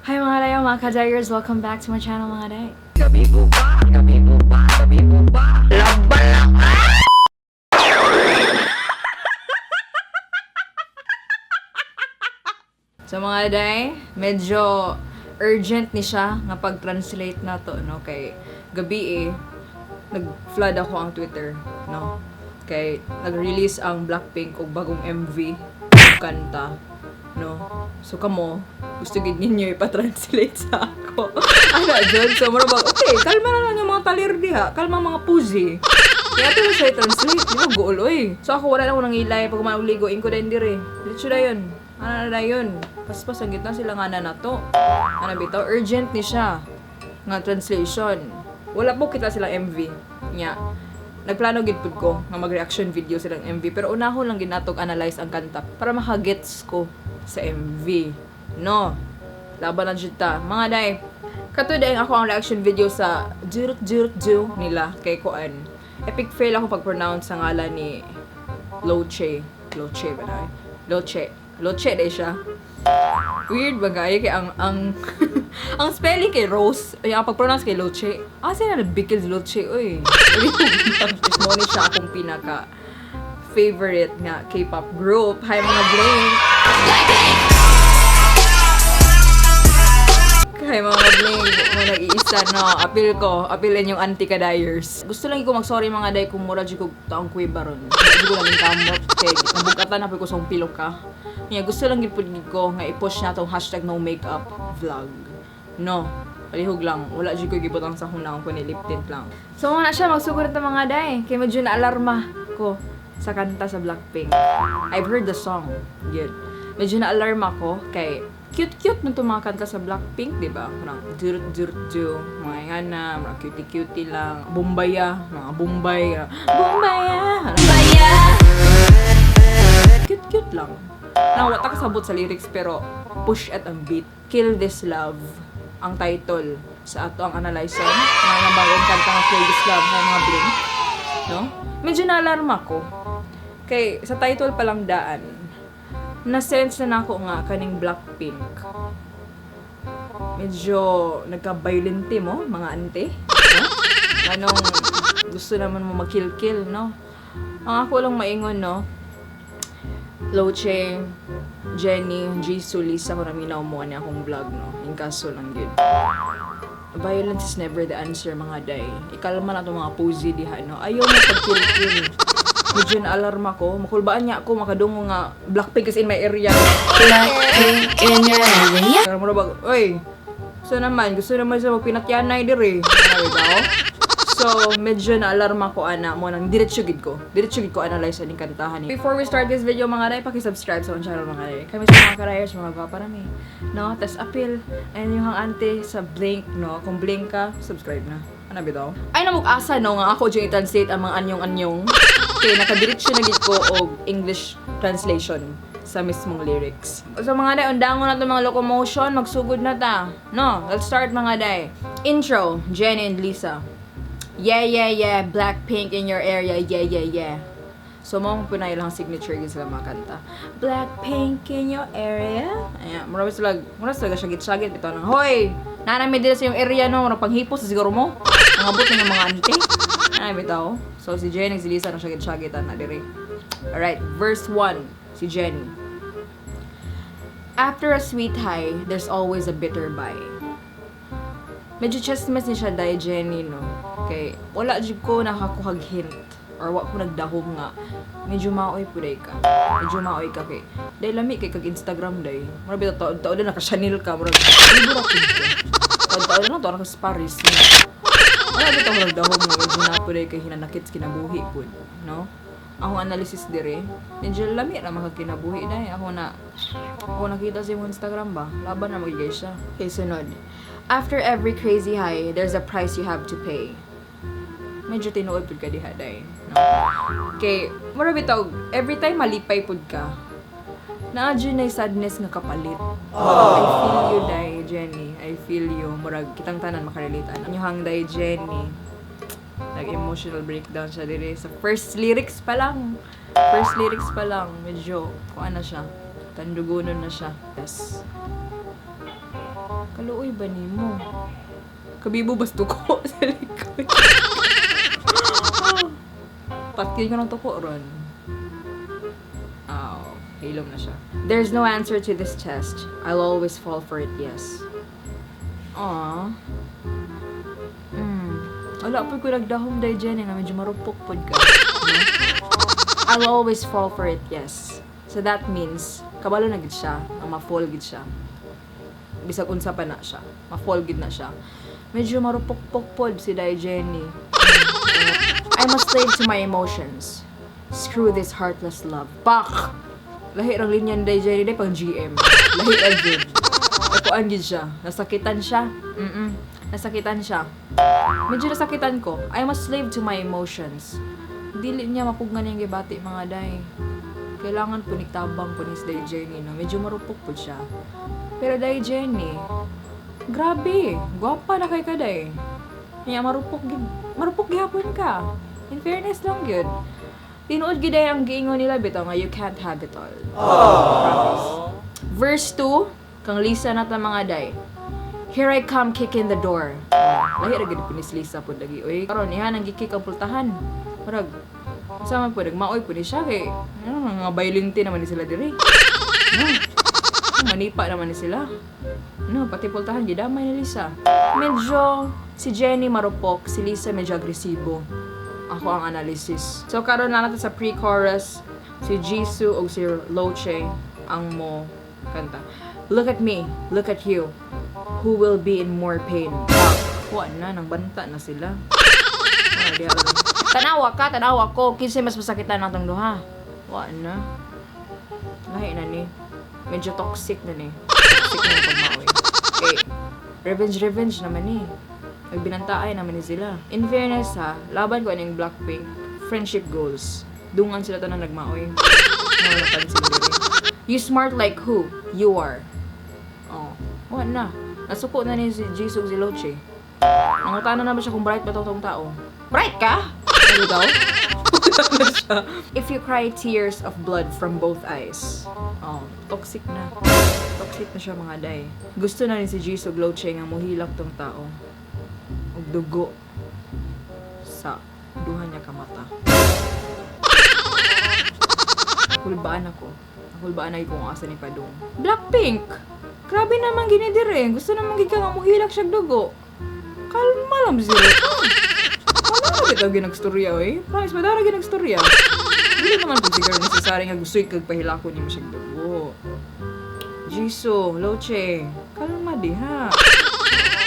Hi mga dayo, mga ka-Dayers! Welcome back to my channel, mga day. Gabi po ba? Gabi po ba? Gabi po ba? Laban lang! So mga day, medyo urgent ni siya nga pag-translate na to, no? Kay gabi eh, nag-flood ako ang Twitter, no? Kay nag-release ang Blackpink og bagong MV kanta, no? So kamo, gusto gid ninyo ipa-translate sa ako. Ano, jud? So mura bag, okay, kalma na lang yung mga talir diha, kalma mga puzi. Kaya ito siya i-translate, di ba goal, oy. So ako wala na akong nangilay, pag kumain og ligo, inko din dire. Diretso na yun. Ano na yun? Paspas ang gitna sila nga na to. Ano bitaw? Urgent ni siya nga translation. Wala po kita silang MV. Nya. Nagplano gid pud ko nga mag-reaction video silang MV pero unahon lang gid natog analyze ang kanta para makagets ko sa MV. No. Laban lang jud ta. Mga day, kato day ako ang reaction video sa Jurut Jurut Ju nila kay Kuan. Epic fail ako pag-pronounce sa ngalan ni Loche. Loche ba na? Loche. Loche day siya. Weird ba gaya kay ang ang spelling kay Rose, ay ang pag-pronounce kay Loche. Ah, sila nagbikil si Loche, oy. Mo ni siya akong pinaka favorite nga K-pop group. Hi mga Blink. Hi mga Blink, mo nag-iisa no. Apil ko, apilin yung anti-kadayers. Gusto lang ko mag-sorry mga day kung mura jud ko taong kuweba ron. Hindi ko lang kamot kay nabugatan na pud ko sa akong pilo ka. Nya gusto lang gid pud ko nga i-push na tong #NoMakeupVlog. No. Palihog lang, wala jud ko gibutang sa hunang ko ni lip tint lang. So mo na siya magsugod ta mga day kay medyo na alarma ko sa kanta sa Blackpink. I've heard the song. Good. Medyo na alarma ko kay cute-cute man itong mga kanta sa Blackpink, di ba? Parang durut durut du, mga ingana, mga cutie-cutie lang, bumbaya, mga bumbay, bumbaya, bumbaya. Cute-cute lang. Na wala kasabot sa lyrics pero push at ang beat. Kill This Love ang title sa ato ang analyzer. Mga bagong kanta nga Kill This Love sa mga Blink. No? Medyo naalarma ko. Kay sa title pa lang daan, na-sense na nako nga kaning Blackpink. Medyo nagka-violente mo, mga ante. No? Anong gusto naman mo makil-kill, no? Ang ako lang maingon, no? Loche, Jenny, Jisoo, Lisa, kung naminaw mo ani akong vlog, no? In kaso lang yun. Violence is never the answer, mga day. Ikalma na itong mga puzi diha, no? Ayaw mo pagkil-kill. Medyo na-alarma ko. Makulbaan niya ako, makadungo nga Blackpink is in my area. Blackpink in your area. Pero mura bag, oy, gusto naman siya magpinatyanay diri. Ano daw? So, medyo na-alarma ko ana mo nang diretso gid ko. Diretso gid ko analyze aning kantahan ni. Before we start this video mga day, paki-subscribe sa akong channel mga day. Kami sa mga karayers, mga gwapa rami. No, tas appeal ayun yung ante sa Blink, no. Kung Blink ka, subscribe na. Ano bitaw? Ay namug-asa no nga ako dyan i-translate ang mga anyong-anyong. Kay nakadiretso na gid ko og English translation sa mismong lyrics. So mga day, undangon na itong mga locomotion, magsugod na ta. No, let's start mga day. Intro, Jenny and Lisa. Yeah, Blackpink in your area, yeah. So, mo akong pinay lang signature yun sila mga kanta. Blackpink in your area. Ayan, mura sila syagit-syagit. Ito nang, hoy! Nanami dito sa yung area, no? Mura panghipos, siguro mo. Ang abot na yung mga ante. Ano bitaw? So, si Jenny, si Lisa, nang syagit-syagit, na dire. Alright, verse 1, si Jenny. After a sweet high, there's always a bitter bye. Medyo chismis ni siya dahil Jenny, no? Kay, wala jud ko nakakuhag hint or wa ko nagdahom nga medyo maoy puday ka. Medyo maoy ka kay dahil lami kay kag Instagram day. Mura bitaw taod taod na naka Chanel ka, mura libro ra pud ka. Taod taod na to naka sa Paris. No? Wala bitaw ko nagdahom nga medyo na puday kay hinanakit sa kinabuhi pud, no? Akong analysis dire, medyo lami ra makakinabuhi dai. Ako nakita sa imong Instagram ba? Laban na magigay siya. Okay, sunod. After every crazy high, there's a price you have to pay. Medyo tinuod pud ka diha day. No? Kay mura bitaw every time malipay pud ka. Naa jud nay sadness nga kapalit. I feel you day, Jenny. I feel you. Murag kitang tanan makarelate ana. Inyuhang day Jenny. Nag-emotional breakdown siya dire sa first lyrics pa lang. First lyrics pa lang, medyo kuan na siya. Tandugunon na siya. Yes. Kaluoy ba nimo? Kabibo bas tuko sa likod. Patkin ko ng tuko ron. Oh, hilom na siya. There's no answer to this test. I'll always fall for it, yes. Aww. Wala po ko nagdahom day, Jenny, nga medyo marupok pod ka. No? I'll always fall for it, yes. So that means, kabalo na gid siya, ang ma-fall gid siya. Bisag unsa pa na siya. Ma-fall gid na siya. Medyo marupok-pok pod si Day Jenny. I'm a slave to my emotions. Screw this heartless love. Pak! Lahi rang linya ni Day Jenny day pang GM. Lahi ra jud. Akuan gid siya. Nasakitan siya. Nasakitan siya. Medyo nasakitan ko. I'm a slave to my emotions. Dili niya mapugnan yung gibati, mga day. Kailangan po nigtabang po ni si Day Jenny, no? Medyo marupok po siya. Pero Day Jenny, grabe, gwapa na kay ka, day. Nya marupok gid, marupok gihapon ka. In fairness lang gyud. Tinuod gid ay ang giingon nila bitaw nga you can't have it all. Promise. Verse 2, kang Lisa na ta, mga day. Here I come kicking the door. Lahi ra gid po ni si Lisa pud lagi. Uy, karon iha nang gi-kick ang pultahan. Murag sama po nagmaoy po ni siya kay ano, mga violente naman ni sila diri. No. Manipa naman ni sila. No, pati pultahan gidamay ni Lisa. Medyo si Jenny marupok, si Lisa medyo agresibo. Ako ang analysis. So karon na natin sa pre-chorus, si Jisoo ug si Loche ang mo kanta. Look at me, look at you. Who will be in more pain? Ah, wa na, nang banta na sila. Ah, di alam. Tanawa ka, tanawa ko. Kinsay mas masakitan natong duha? Wa na. Lahi na ni. Medyo toxic na ni. Toxic na yung pagmaoy. Okay. Revenge, revenge naman ni. Nagbinantaay naman ni sila. In fairness ha, laban ko aning Blackpink, friendship goals. Dungan sila tanan nagmaoy. Mga napansin diri. You smart like who? You are. Oh, wa na. Nasuko na ni si Jisoo si Loche. Nangutana na ba siya kung bright ba tong tao? Bright ka? Ano daw? Wala na siya. If you cry tears of blood from both eyes. Oh, toxic na. Toxic na siya, mga day. Gusto na ni si Jisoo Loche nga muhilak tong tao. Og dugo sa duha niya ka mata. Kulbaan ako. Kulbaan ay kung asa ni Padong. Blackpink! Grabe naman gini dire. Gusto naman gid ka nga muhilak siya dugo. Kalma lang sila. Wala na bitaw ginagstorya eh. Promise, madara ginagstorya. Hindi naman kung siguro necessary nga gusto kag pahilakon nimo siya dugo. Jisoo, Loche, kalma di ha.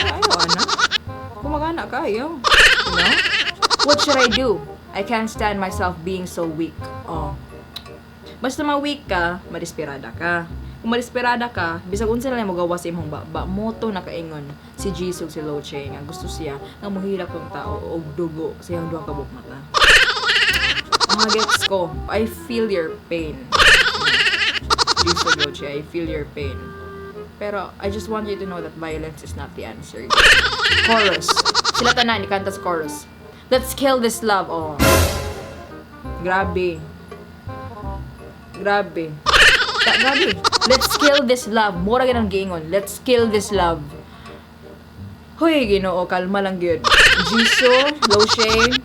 Ayaw, anak. Kumagana ka, ayaw. You know? What should I do? I can't stand myself being so weak. Oh. Basta ma-weak ka, madesperada ka. Kung madesperada ka, bisag unsa na lang mo gawas sa imong baba, moto nakaingon si Jisoo si Loche nga gusto siya nga muhilak tong tao og dugo sa iyang duha ka buok mata. Mga gets ko, I feel your pain. Jisoo, Loche, I feel your pain. Pero I just want you to know that violence is not the answer. Chorus. Sila tanan, ikanta sa chorus. Let's kill this love. Oh. Grabe. Grabe. Grabe. Let's kill this love. Mura gyud ang giingon. Let's kill this love. Huy, Ginoo, kalma lang gyud. Jisoo, Loche,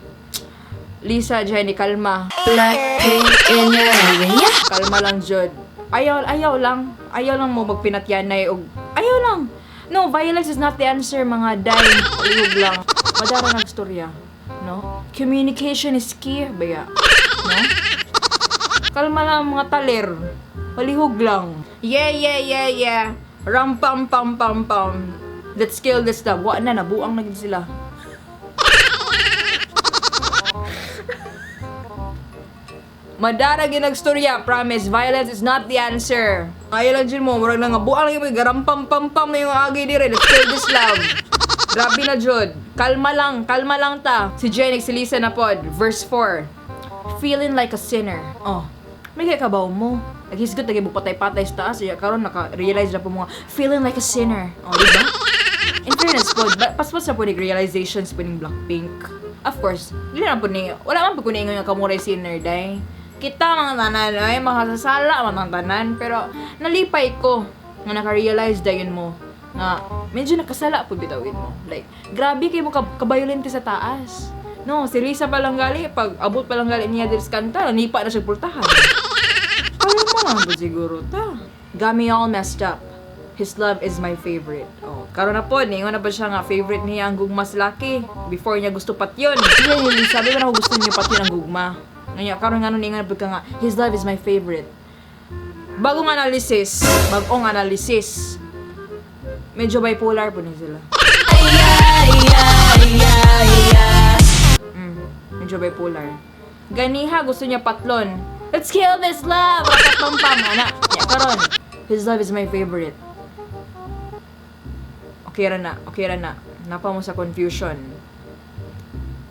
Lisa, Jenny, kalma. Blackpink in your area. Kalma lang, jud. Ayaw, ayaw lang. Ayaw lang mo magpinatyanay og ayaw lang. No, violence is not the answer, mga day. Palihog lang. Madara nagstorya. No? Communication is key, baya. No? Kalma lang, mga taler. Palihog lang. Yeah. Ram pam pam pam pam. Let's kill this love. Wa na, nabuang na gid sila. Madara ginagstorya, promise, violence is not the answer. Ayaw lang dyan mo, murag na nga, buang lang yung garampam pam pam na yung agi dire. Let's kill this love. Grabe na jud. Kalma lang ta. Si Jenny, si Lisa na pod. Verse 4. Feeling like a sinner. Oh, may kay kabaw mo. Naghisgot, lagi patay-patay sa taas. Iya, karon naka-realize na po mga feeling like a sinner. Oh, di ba? In fairness po, paspas na po ni realizations po ng Blackpink. Of course, hindi na po ni, wala man po ko ni nga kamuray sinner, day. Kita mga tanan, ay, makasasala mga tanan. Pero, nalipay ko nga naka-realize dayon mo. Nga, medyo nakasala po bitawin mo. Like, grabe kay mo kabayolente sa taas. No, si Lisa pa lang gali, pag abot pa lang gali niya diri sa kanta, nipa na siya pultahan. Kalma lang po siguro ta. Got me all messed up. His love is my favorite. Oh, karon na po, ningon na ba siya nga favorite niya ang gugma sa laki? Before niya gusto patyon. Siya ni Lisa, sabi ba na gusto niya patyon ang gugma? Ngayon, karon nga nun, ningon na po ka nga, his love is my favorite. Bagong analysis, medyo bipolar po na sila. Medyo bipolar. Ganiha, gusto niya patlon. Let's kill this love! Rapapampam, ana. Ya, karon. His love is my favorite. Okay ra na, okay ra na. Napa mo sa confusion.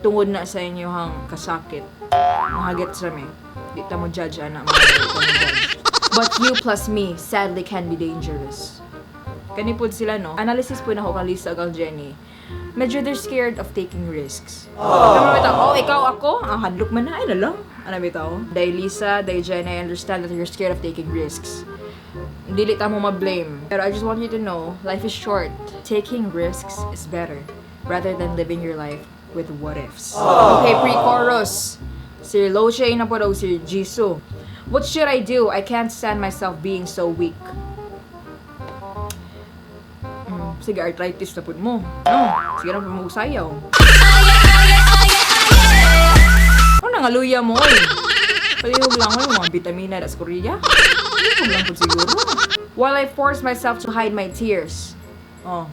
Tungod na sa inyohang kasakit. Mahaget sa mi. Di ta mo judge, ana. Mga di ta mo judge. But you plus me, sadly, can be dangerous. Kani pod sila, no? Analysis po na ako kang Lisa ug Jennie. Medyo they're scared of taking risks. Tama bitaw, oh, ikaw ako? Ang hadlok man na, ay na lang. Ano bitaw? Day Lisa, day Jennie, I understand that you're scared of taking risks. Dili ta mo ma-blame. Pero I just want you to know, life is short. Taking risks is better rather than living your life with what ifs. Okay, pre-chorus. Si Loche na po daw si Jisoo. What should I do? I can't stand myself being so weak. Sige, arthritis na pud mo. No, sige na pud mo usayaw. Ano nangaluya mo, oy? Palihog lang, oy, mga bitamina das Korea. Palihog lang pud siguro. While I force myself to hide my tears. Oh.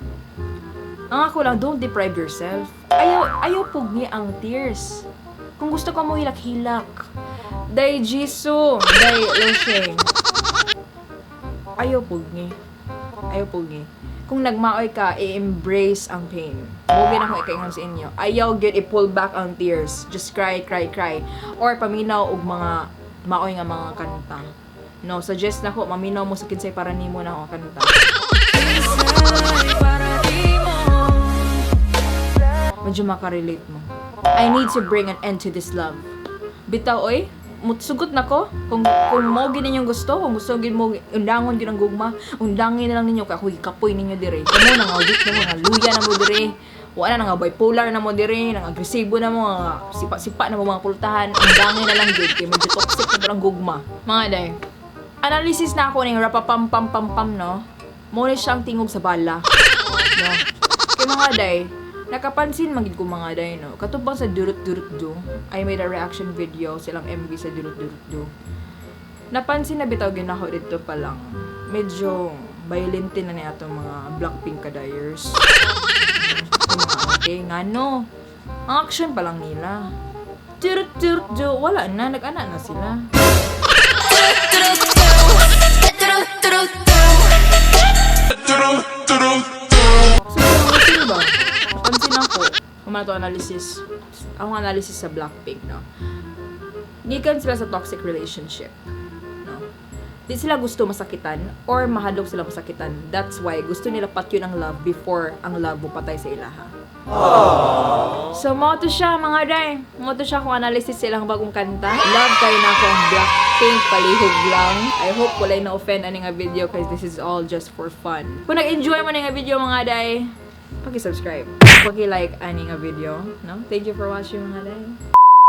Ang ako lang, don't deprive yourself. Ayaw, ayaw pugni ang tears. Kung gusto ka mo hilak-hilak. Day Jisoo, day Loche. Ayaw pugni. Ayaw pugni. Kung nagmaoy ka, i-embrace ang pain. Mo gyud ako ikaingon sa inyo. Ayaw gyud i-pull back ang tears. Just cry, cry, cry. Or paminaw og mga maoy nga mga kanta. No, suggest na ko maminaw mo sa Kinsay Para Nimo na ako kanta. Medyo makarelate mo. I need to bring an end to this love. Bitaw oy, mutsugot na ko kung mo gid ninyong gusto, kung gusto gid mo undangon gid ang gugma, undangin na lang ninyo kay ako gikapoy ninyo dire. Kamo na nga weak na mo, nga luya na mo dire. Wala na nga bipolar na mo dire, nang agresibo na mo, nga sipa-sipa na mo mga pultahan, undangin na lang gid kay medyo toxic na ang gugma. Mga day. Analysis na ako ning rapapam pam pam pam, no. Mo ni siyang tingog sa bala. No. Kay mga day, nakapansin man gid ko, mga day, no. Katubang sa Durut Durut Du, I made a reaction video silang MV sa Durut Durut Du. Napansin na bitaw gid nako dito pa lang. Medyo violente na niya atong mga Blackpink kadayers. Itong mga ate, ngano. Ang action pa lang nila. Durut Durut Du, wala na, nag-ana na sila. So, pansin ba? Napansin ako. Kung to analysis. Akong analysis sa Blackpink, no? Gikan sila sa toxic relationship. No? Di sila gusto masakitan or mahadlok sila masakitan. That's why gusto nila patyon ang love before ang love patay sa ilaha. So, mo to siya, mga day. Mo to siya kung analysis silang bagong kanta. Love kayo na ako ang Blackpink, palihog lang. I hope walay na-offend ani nga video because this is all just for fun. Kung nag-enjoy mo na nga video, mga day, paki-subscribe. Paki-like ani nga video, no? Thank you for watching, mga day.